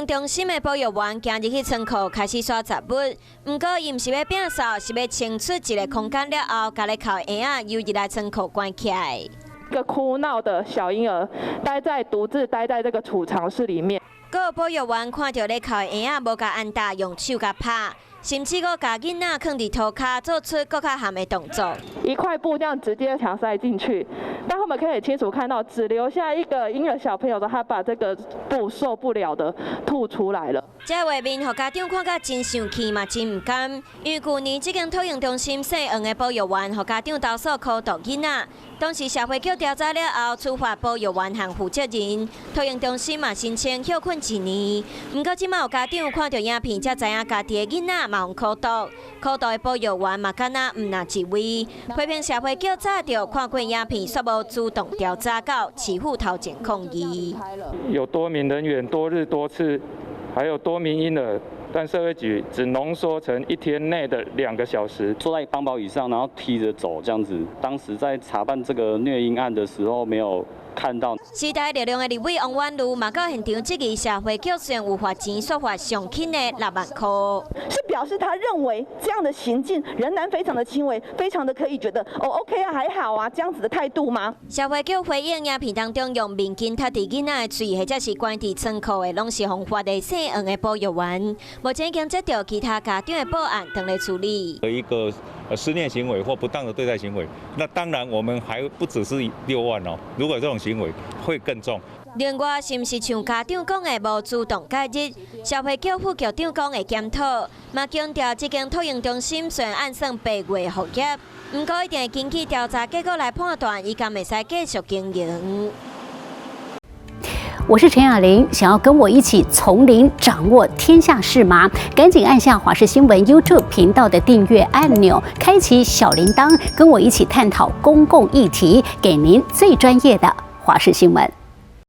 中心的保育員行入去倉庫開始刷雜物，毋過伊毋是欲摒掃，是欲清出一個空間了後，共咧哭的嬰仔誘入來倉庫關起來。一個哭鬧的小嬰兒，獨自待在這個儲藏室裡面。閣有保育員看著咧哭的嬰仔，無共按打，用手共拍，甚至閣共囡仔囥佇塗跤，做出閣較譀的動作。一塊布這樣直接強塞進去，但我們可以清楚看到，只留下一個嬰兒小朋友的，他把這個布受不了的吐出來了。這畫面予家長看甲真生氣嘛，真毋甘。因為舊年這間托嬰中心姓黃的保育員，予家長投訴苦毒囡仔，當時社會局調查了後，處罰保育員和負責人，托嬰中心嘛申請歇睏一年。毋過這馬有家長看著影片，才知影家己的囡仔嘛予苦毒，苦毒的保育員嘛敢若毋若一位，批評社會局早就看過影片，卻無主動調查到市府頭前抗議。有多名人員多日多次，還有多名嬰兒，但社會局只濃縮成一天內的2個小時。坐在幫寶椅上，然後踢著走這樣子。當時在查辦這個虐嬰案的時候，沒有看到。時代力量的立委王婉諭嘛到現場質疑社會局雖然有罰錢，卻罰上輕的6萬塊。是表示他認為這樣的行徑仍然非常的輕微，非常的可以覺得哦 OK 啊，還好啊，這樣子的態度嗎？社會局回應影片當中用面巾貼佇囡仔的喙，或者是關佇倉庫的，攏是予罰的姓黃的保育員。目前已經接到其他家長的報案，正咧處理。一個施虐行為或不當的對待行為，那當然我們還不只是6萬哦。如果這種行為會更重。另外，是毋是像家長講的無主動介入？社會局副局長講會檢討，嘛強調這間托嬰中心雖然按算8月復業，毋過一定會根據調查結果來判斷，伊敢會使繼續經營。我是陳雅玲，想要跟我一起從零掌握天下事嗎？趕緊按下華視新聞 YouTube 頻道的訂閱按鈕，開啟小鈴鐺，跟我一起探討公共議題，給您最專業的華視新聞。